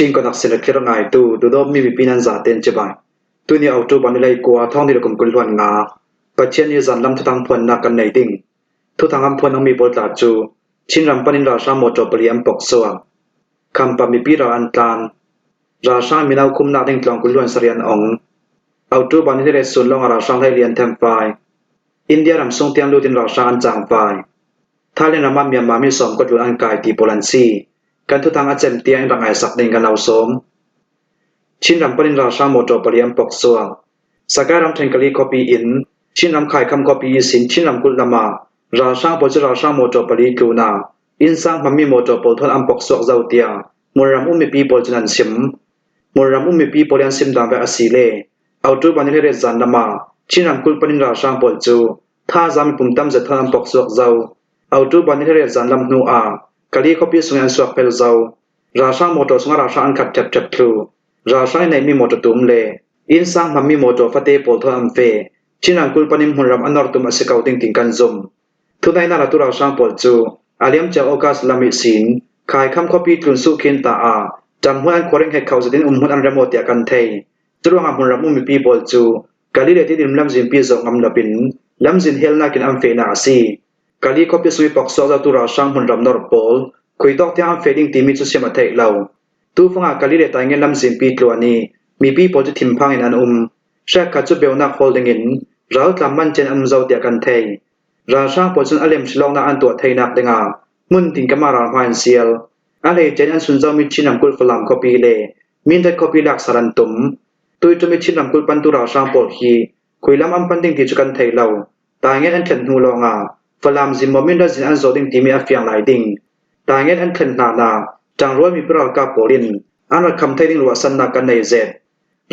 Chin konak sin a thlir ngaitu duhdawtmi mipi nan zaten cibai. Tuni October ni 19 thawng ni le kum 25 Pathian nih zanlam thuthang phuannak kan nei ding. Thuthang an phuan mi pawl tla cu Chinram pan in ralhrang mawṭaw pali an pok sual. Khampa mipi ral an tlan. Ralhrang mino khumnak ding tlawng 20 sarih an ong. October ni riat sun lawng ah ralhrang hlei li an thenfai. India ram sung tiang lut in ralhrang an cangfai. Thailand ram ah Myanmar mi sawm kut an kai ti pawl an si. Kan thuthang a cem tiang in rak ngai sak ding kan lo sawm. Chinram pan in ralhrang mawṭaw pali an pok sual. Sagaing ramṭhen Kali khuapi in Chinram Khaikham khuapi sin Chin ramkulh lam ah ralhrang pawl cu ralhrang mawṭaw pali tlun ah innsang hmangmi mawṭaw pawl thawn an pok suak zau tiah Hmunram um mipi pawl cun an chim. Hmunram um mipi pawl an sim dang vek a si le October ni riat zan lam ah Chin ramkulh pan in ralhrang pawl cu thazaang mipum tam zat thawn an pok suak zau. October ni riat zan lam hnu ah Kali khuapi sung in an suak fel zau. Ralhrang mawṭaw sungah ralhrang an khat ṭhepṭhep thlu. Ralhrang i neihmi mawṭaw tum le innsang hmangmi mawṭaw fate pawl thawn an fe. Chin ramkulh pan in hmunram a nortum a si ko ding tin kan zumh. Thudaihnak latu ralhrang pawl cu a liamcia August lam i sin Khaikham khuapi tlun suhkhin ta ah ṭamhmun an khuaring he kho zat in umhmun an rem aw tiah kan thei. Curuangah hmunram um mipi pawl cu Kali le Tidim lamzin pi zawh ngam loin lamzin helnak in an fehnak a si. Kali khuapi sui paksawk zohtu ralhrang hmunram nor pawl khuitawk tiang an feh ding timi cu siam a theih lo. Tufang ah Kali le Taingen lamzin pi tluan i mipi pawl cu thinphang in an um. Hriakkhat cu beunak hawl dingin raltlam man cen an um zau tiah kan thei. Ralhrang pawl cun a lem silawngnak an tuah theinak dingah hmun tin kam ah ralhmai an sial. A hleice an sunzomi Chin ramkulh Falam khuapi le Mindat khuapi laksar an tum. Tuitum i Chin ramkulh pantu ralhrang pawl hi khuilam an pan ding ti cu kan thei lo. Taingen an thlen hnu lawngah Falam zin maw Mindat zin an zawh ding timi a fiang lai ding. Taingen an thlen hna na ṭangrual mipi ralkap pawl in an rak kham thei ding ruahsannak kan nei zet.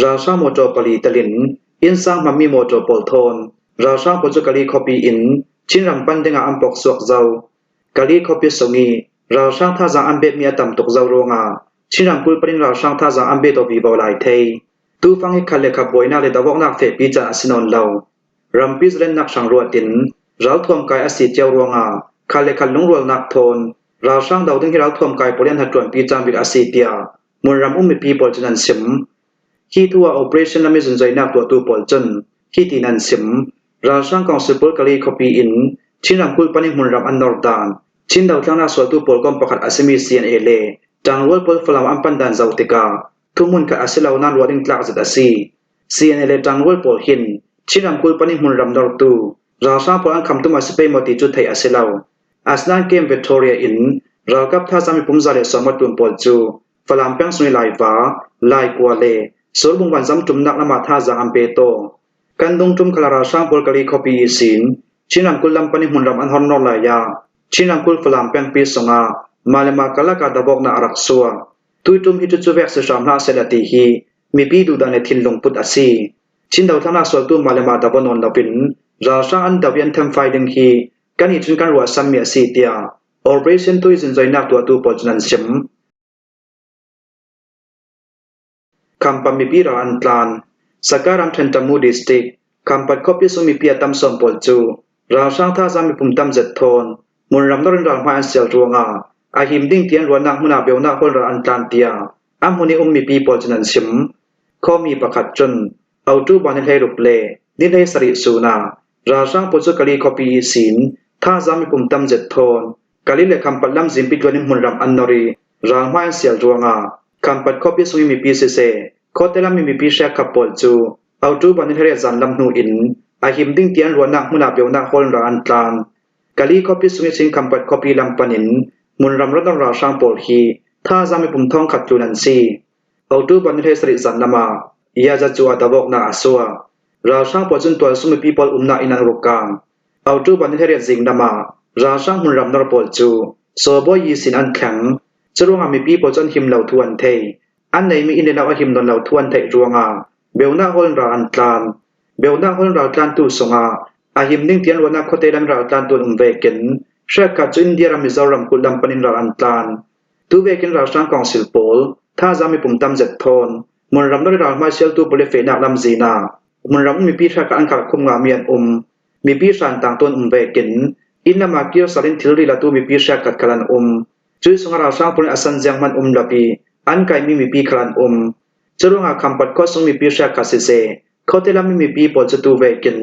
Ralhrang mawṭaw pali tel in innsang hmangmi mawṭaw pawl thawn ralhrang pawl cu Kali khuapi in Chinram pan dingah an pok suak zau. Kali khuapi sung i ralhrang thazaang an betmi a tam tuk zau ruangah Chin ramkulh paling ralhrang thazaang an bet vivo lai thei. Tufang hi khal le khap buainak le dohawknak fehpi caan a si nawn lo. Rampi zalennak hrang ruat in ralthuam kai a si cio ruangah khal le khal lungrualnak thawn ralhrang do ding hi ralthuam kai pawl an hnaṭuanpi caan bik a si tiah Hmunram um mipi pawl cun an sim. Hi tu ah operation lam i zunzoinak tuahtu pawl cun hi tiin an sim. Ralhrang Council pawl Kali khuapi in Chin ramkulh pan i hmunram an nor dan, Chin dotlangnak sualtu pawl kom pakhat a simi CNA le ṭangrual pawl Falam an pan dan zoh tikah thuhmun khat a si lo nain ruah ding tlak zat a si. CNA le ṭangrual pawl hin Chin ramkulh pan i hmunram nortu ralhrang pawl an khamtum a si pei maw ti cu theih a si lo. Asinain Camp Victoria in ralkap thazaang mipum 150 ṭuan pawl cu Falam peng sung i Laiva, Laikua le Surbung vanzam ṭumnak lam ah thazaang an pe tawn. Kan dungṭum khala ralhrang pawl Kali khuapi i sin Chin ramkulh lampan i hmunram an hornor lai ah Chin ramkulh Falam pengpi sungah mah le mah karlak ah dabawknak a rak suak. Tuiṭum hi cucu vek si hram hlah sehla ti hi mipi duhdan le thinlung put a si. Chin dothlannak sualtu mah le mah dabo nawn loin ralhrang an do i an thenfai ding hi kan i cun kan ruahsammi a si tiah Operation Tuizun zoihnak tuahtu pawl cun an chim. Khampat mipi ral an tlan. Saka ramṭhen Tamu district, Khampat khuapi sung mipi a tam sawm pawl cu ralhrang thazaang mipum tam zet thawn hmunram narin ralhmai an sial ruangah a him ding ti an ruahnak hmun ah beunak hawl ral an tlan tiah a hmun i um mipi pawl cun an chim. Khuami pakhat cun October ni 16 le ni 17 sun ah Ralhrang pawl cu Kali khuapi i sin thazaang mipum tam zet thawn Kali le Khampat lam zimpi tluan in hmunram an nor i ralhmai an sial ruangah Khampat khuapi sung i mipi siseh khuate lam i mipi hriakhap pawl cu October ni 18 zan lam hnu in a him ding ti an ruahnak hmun ah beunak hawl in ral an tlan. Kali khuapi sung i sin Khampat khuapi lam pan in hmunram ranor ralhrang pawl hi thazaang mipum thongkhat tlun an si. October ni 17 zan lam ah Yaza cu a dawoknak a suak. Ralhrang pawl cun tualsung mipi pawl umnak inn an ruk kang. October ni 18 zinglam ah ralhrang hmunram nor pawl cu Sawbawi Yi sin an thleng. Curuangah mipi pawl cu an him lo thu an thei. An neimi inn le lo a him nawn lo thu an theih ruangah Beonak hall in ral an tlan. Beonak hall in raltlantu sungah a him ding tian ruahnak khuate lam raltlantu an um ve kin hriatkhat cu India ram Mizoram kulh lam pan in ral an tlan. Tu vekin ralhrang council pawl thazaang mipum tam zet thawn hmunram ral hmai sialtu pawl i fehnak lamzin ah hmunram um mipi hrak ah an karkhum ngami an um. Mipi hrantang tu an um vekin inn lam ah kir sal in thilri latu mipi hriatkhat khal an um. Cui sungah ralhrang pawl nih a san ziang hmanh um lo i an kaimi mipi khal an um. Curuangah Khampat khua sung mipi hriak kha siseh, khuate lam i mipi pawl cu tu vekin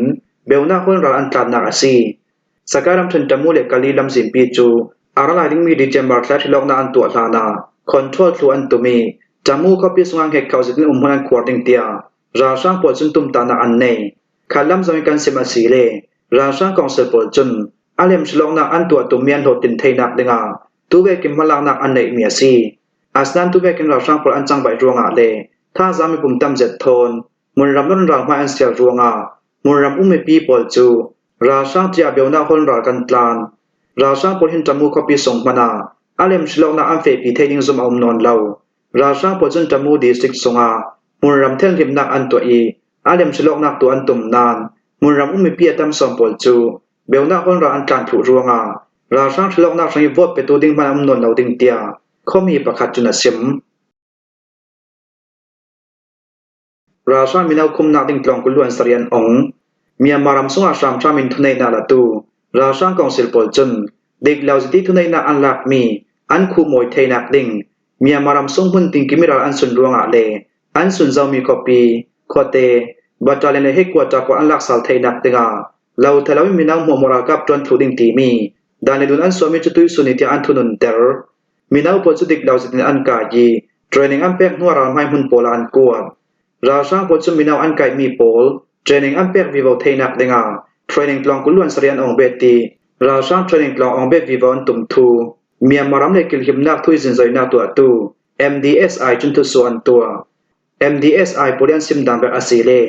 beunak hmun ral an tlannak a si. Sakai ramṭhen Tamu le Kali lamzimpi cu a ra lai dingmi December thla ṭhilawknak an tuah hlan ah control thlu an tum i Tamu khuapi sungah hngek kho zet in umhmun an khuar ding tiah ralhrang pawl cun tumtahnak an nei. Kha lam zong in kan sim a si le ralhrang council pawl cun a lem ṭhilawknak an tuah tummi an hlawhtlin theinak dingah tuvekin hmalaknak an neihmi a si. Asinain tuvekin ralhrang pawl an cangvaih ruangah le thazaang mipum tamzet thawn hmunram le ral hmai an sial ruangah hmunram um mipi pawl cu ralhrang tiah beunak hawn ral kan tlan. Ralhrang pawl hin Tamu khuapi sung hmanh ah a lem hriloknak an fehpi thei ding zumh a um nawn lo. Ralhrang pawl cun Tamu district sungah hmunram thianhhlimhnak an tuah i a lem hriloknak tu an tum nain hmunram um mipi a tam sawm pawl cu beunak hawn ral an tlan thluh ruangah ralhrang hriloknak hrang i vote petu ding hmanh a um nawn lo ding tiah khuami pakhat cun a sim. Ralhrang mino khumnak ding tlawng kul luan sarih an ong. Myanmar ram chungah hramhram in thuneinak latu ralhrang council pawl cun diklo ziti thuneinak an lakmi an khuhmawi theinak ding Myanmar ram sung hmun tingkim i ral an sun ruangah le an sun zomi khuapi, khuate, battalion le headquarter pawl an laksal theinak dingah lo thelo in mino hmuahhmuah ralkap ṭuan thlu ding timi dan le dun an suahmi cu tuisun i tiah an thununter. Mino pawl cu diklo zetin an kai i training an pek hnu ah ralhmai hmun pawl ah an kuat. Ralhrang pawl cu mino an kaihmi pawl training an pek vivo theinak dingah training tlawng kul luan sarih an ong bet i ralhrang training tlawng ong bet vivo an tum thu. Myanmar ram le kilhimnak thuizin zoihnak tuahtu MDSI cun thusuah an tuah. MDSI pawl i an sim dang bik a si le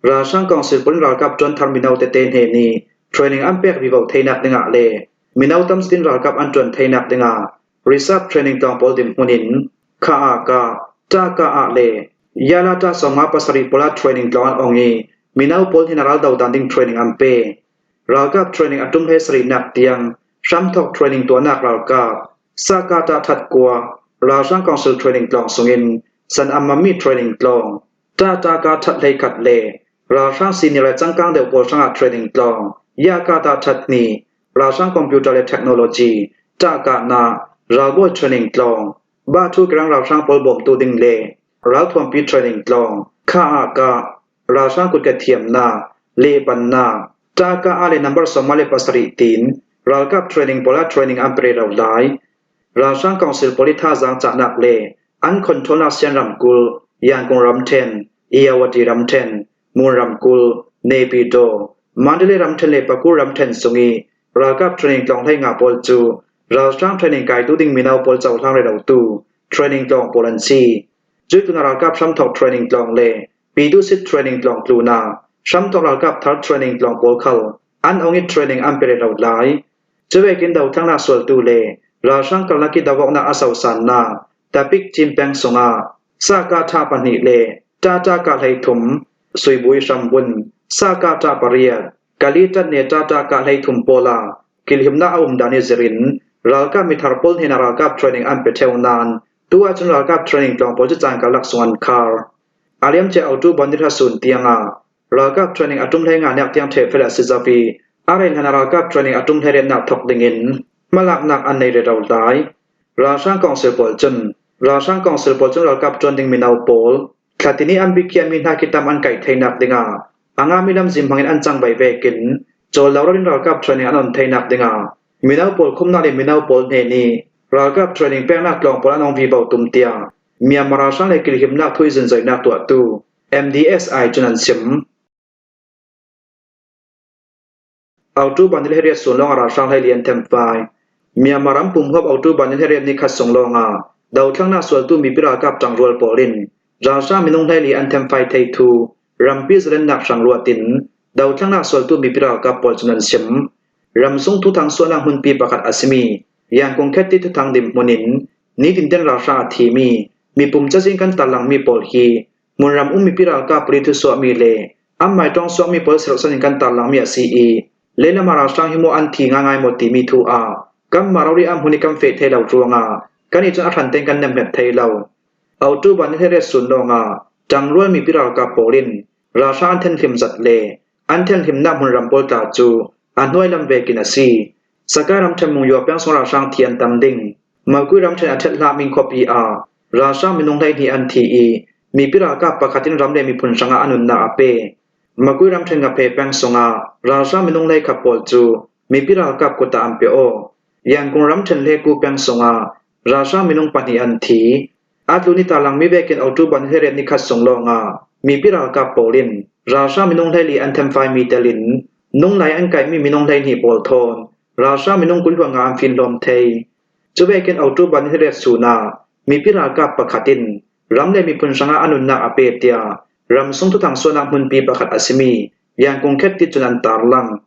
ralhrang council pawl in ralkap ṭuanthar mino tete hne nih training an pek vivo theinak dingah le Mino tamzin ralkap an ṭuan theinak dingah reserve training tlawng pawl dinhmun in Kha-ah-ka, Ṭah-ka-ah le Yala-ṭah 57 pawl ah training tlawng an ong i mino pawl hin ral dodan ding training an pe. Ralkap training a tum he sarihnak tiang hramthawk training tuahnak ralkap Sah-ka-ṭah that kua ralhrang council training tlawng sungin san a mammi training tlawng Ṭah-ṭah-ka that hleikhat le ralhrang senior le cangkang deuh pawl hrangah training tlawng Yah-ka-ṭah that hnih ralhrang computer le technology ṭahkahnak ralbawi training tlawng Bahthu kerang ralhrang pawl bawmtu ding le ralthuampi training tlawng kha-ah-kah ralhrang kutka thiamnak lehpannak ṭahkah le number 47 tiin ralkap training pawl ah training an pe lo lai. Ralhrang council pawl i thazaang cahnak le an controlnak Sian ramkulh, Yangon ramṭhen, Irrawaddy ramṭhen, Mon ramkulh, Naypyidaw, Mandalay ramṭhen le Paku ramṭhen sung i ralkap training tlawng 15 pawl cu ralhrang training kaitu ding mino pawl cohlang relotu training tlawng pawl an si. Cuitun ah ralkap hramthawk training tlawng le Pyitusit training tlawng tluna hramthawk ralkap thar training tlawng pawl khal an ong i training an pe rero lai. Cuvekin dothlannak sualtu le ralhrang karlak i dohawknak a sosannak Tapik Chin peng sungah Saka ṭha pahnih le Ṭaṭa kah 13, Suibui hrambun, Saka ṭa pariat, Kali ṭat ne Ṭaṭa kah 13 pawl ah kilhimnak a um dan i zir in ralkap mithar pawl hnenah ralkap training an pe ṭheo nain tu ahcun ralkap training tlawng pawl cu caan karlak sung an khar. A liamcia autu Bondirha sun tiangah ralkap training a tum hlei nga nek tiang ṭheh fel a si zau i a rel hlan ah ralkap training a tum hlei riannak thawk dingin hmalaknak an nei rero lai. Ralhrang council pawl cun ralhrang council pawl cun ralkap ṭuan ding mino pawl thlatin i an biakhiahmi hna khi tam an kaih theinak dingah a ngami lamzin hmangin an cang vai vekin cawl lo in ralkap training an on theinak dingah mino pawl khumnak le mino pawl hne nih ralkap training peknak tlawng pawl an ong vivo tum tiah Myanmar ralhrang le kilhimnak thuizin zoihnak tuahtu MDSI cun an chim. Autu banil heriat sun lawng ralhrang hlei lian themfai. Myanmar ram pumhuap autu banil heriat ni khat sung lawngah dothlannak sualtu mipi ralkap ṭangrual pawl in ralhrang minung hlei li an themfai theithu rampi zalennak hrang ruatin dothlannak sualtu mipi ralkap pawl cun an chim. Ramsung thuthang sualnak hmunpi pakhat a simi Yangkung Khet ti thuthang dimhmun in nitin ten ralhrang a thimi mipum cazin kan tarlangmi pawl hi hmunram um mipi ralkap pali thusuahmi le Anmah ṭawng suakmi pawl serhsat in kan tarlangmi a si i lehlam ah ralhrang hi maw an thi ngaingai maw timi thu ah kanmah rori ah hmun i kan feh thai lo ruangah kan i cun a hran tein kan nemhmet thai lo. October ni hleiriat sun lawngah ṭangrual mipi ralkap pawl in ralhrang an thenhlim zat le an thenhlimnak hmunram pawl tla cu a hnuailam vekin a si. Sakae ramṭhen Mungyaw peng sung ralhrang thi an tam ding. Malkui ramṭhen a ṭhet hlah ming khuapi ah. Ralhrang minung 12 an thi i mipi ralkap pakhat in ram le miphun hrangah a nunnak a pe. Makui ramṭhen Ngaphe peng sungah ralhrang minung 13 pawl cu mipi ralkap kut ah an pe aw. Yangon ramṭhen Hleku peng sungah ralhrang minung pahnih an thi. Atu ni tarlangmi vekin October ni 18 nikhat sung lawngah mipi ralkap pawl in ralhrang minung 14 an thenfaimi tel in nunglai an kaimi minung 12 pawl thawn ralhrang minung 25 an finhlawm thei. Cu vekin October ni 18 chun ah mipi ralkap pakhat in ram le miphun hrangah a nunnak a pe tiah ramsung thuthang sualnak hmunpi pakhat a simi Yangon Khet ti cun an tarlang.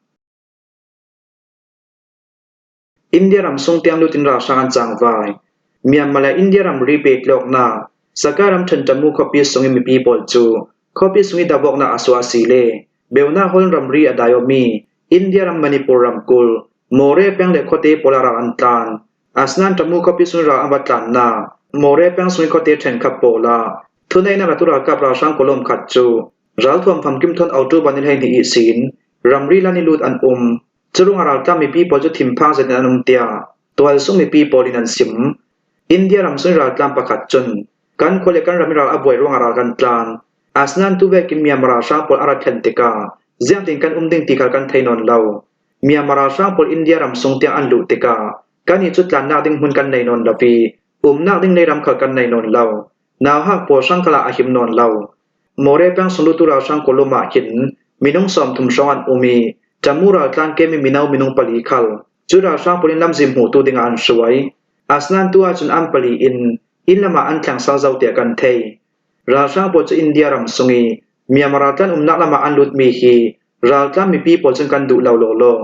India ram sung tiang lut in ralhrang an cangvai. Myanmar le India ramri petlawknak Saka ram Ṭhenṭamu khuapi sung i mipi pawl cu khuapi sung i dawknak a suah a si le Beuna Hall ramri a daiomi India ram Manipur ramkulh More peng le khuate pawl ah ral an tlan. Asinain Ṭamu khuapi sung ral an va tlannak More peng sung i khuate ṭhenkhat pawl ah thuneinak latu ralkap ralhrang kawlawm khat cu ralthuam famkim thawn October ni 12 ihsin ramri lan i lut an um. Curung a raltlam mipi pawl cu thinphang zet in an um tiah tualsung mipi pawl in an sim. India ram sung raltlam pakhat cun kan khua le kan ram i ral a buai ruangah ral kan tlan. Asinain tuvek in Myanmar ralhrang pawl a rat thlen tikah ziangtin kan um ding ti kha kan thei nawn lo. Myanmar ralhrang pawl India ram sung tiang an luh tikah kannih cu tlannak ding hmun kan nei nawn lo i umnak ding leiram khal kan nei nawn lo. Nauhak pawl hrang kal ah a him nawn lo. More peng sunglutu ralhrang kawlum ah hin minung 30 hrawng an um i Tamu raltlang kemi mino minung pali khal cu ralhrang pawl in lamzin hmuhtu dingah an hruai. Asinain tu ahcun an pali in inn lam ah an thleng sal zau tiah kan thei. Ralhrang pawl cu India ram sung i Myanmar raltlan umnak lam ah an lutmi hi raltlan mipi pawl cun kan duh lo lawlaw.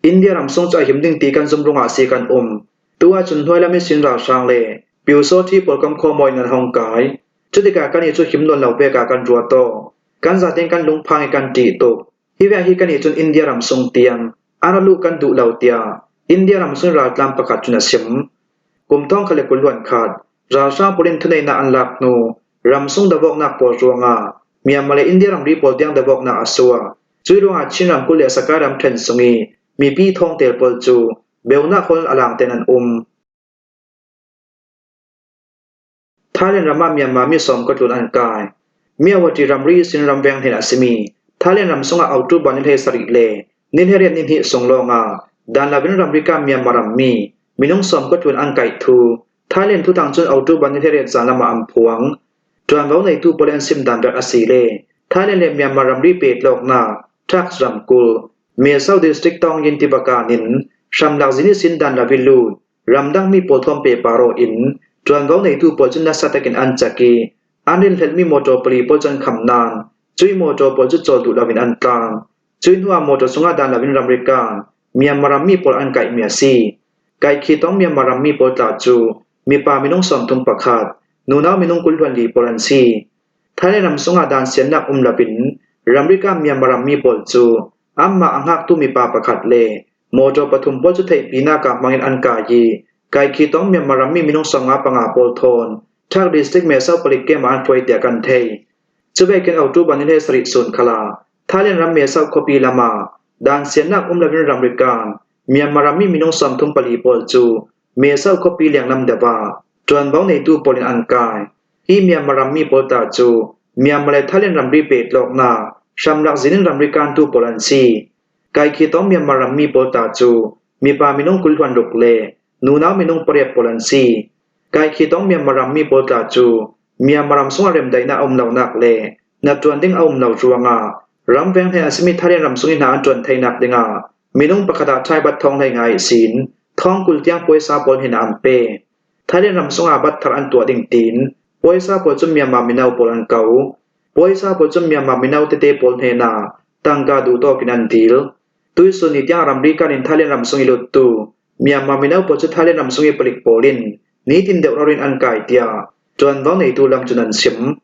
India ram sung cu a him ding ti kan zum ruangah si kan um. Tu ahcun hnuailam i Chin ralhrang le Pyusawthi pawl kam khuamawi in an hong kai. Cutikah kannih cu him nawn lo pek ah kan ruat aw. Kan zaten kan lungphang i kan ṭih tuk. Hi ve hi kannih cun India ram sung tiang an ra luh kan duh lo tiah India ram sung raltlam pakhat cun a sim. Kum thong khat le kul luan khat ralhrang pawl in thuneinak an lak hnu ramsung dawknak pawl ruangah Myanmar le India ramri pawl tiang dawknak a suah. Cui ruangah Chin ramkulh le Sakai ramṭhen sung i mipi thawngtel pawl cu beunak hol a lang ten an um. Thailand ram ah Myanmar mi sawm ka tlun an kai. Myawaddy ramri sin ramveng hnen a simi Thailand ram sungah October ni 17 le ni 18 ni hnih sung lawngah dan loin ramri kam Myanmar rammi minung sawm ka tlun an kai thu Thailand thutang cun October ni 18 zan lam ah an phuang. Ṭuanvo neitu pawl an sim dan rak a si le Thailand le Myanmar ramri petlawknak Tax ramkulh Mesau district Taungyin tiva kaan in hramlak zini sin dan lo i lut Ramdangmi pawl thawmpe paro in ṭuanvo neitu pawl cu nasa takin an cak i an rinhletmi mawṭaw pali pawl cu an kham nain cui mawṭaw pawl cu cawl duh loin an tlang. Cui hnuah mawṭaw cungah dan loin ramri kaan Myanmar rammi pawl an kaihmi a si. Kaikhitong Myanmar rammi pawl tla cu mipa minung 31, nunau minung 24 pawl an si. Thailand ram sungah dan siannak um loin ramri kaan Myanmar rammi pawl cu anmah a hngaktu mipa pakhat le Mawṭaw pathum pawl cu theihpinak ah hmangin an kai i Kaikhitong Myanmar rammi minung 55 pawl thawn Thak District Mesau palik camp ah an hruai tiah kan theih. Cu vekin October ni 17 sun khala Thailand ram Mesau khuapi lam ah dan siannak um loin ramri kaan Myanmar rammi minung 34 pawl cu Mesau khuapi lenglam deuh ah ṭuanvo neitu pawl in an kai. Hi Myanmar rammi pawl ta cu Myanmar le Thailand ramri petlawknak hramlak zin in ramri kaantu pawl an si. Kaikhitong Myanmar rammi pawl ta cu mipa minung 26 le nunau minung pariat pawl an si. Kaikhitong Myanmar rammi pawl tla cu Myanmar ram sungah remdaihnak a um lonak le na ṭuan ding a um lo ruangah ramveng he a simi Thailand ram sung i hna an ṭuan theinak dingah minung pakhat ah Thai bat thong hlei ngai sin thong 20 tiang puaisa pawl hin an pe. Thailand ram sungah bat thar an tuah ding tiin puaisa pawl cu Myanmar mino pawl an ko. Puaisa pawl cu Myanmar mino tete pawl hnenah tangka duhtawk in an dil. Tuisun ni tiang ramri kan in Thailand ram sung i luttu Myanmar mino pawl cu Thailand ram sung i palik pawl in nitin deuh ro in an kai tiah ṭuanvo neitu lam cun an chim.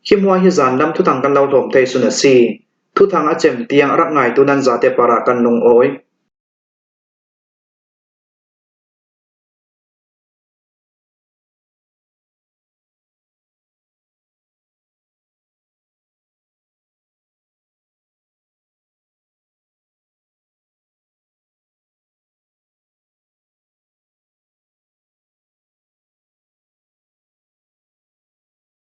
Hi hmuah hi zanlam thuthang kan lo hlawm thei sun a si. Thuthang a cem tiang a rak ngaitu nan zate par ah kan lungawi.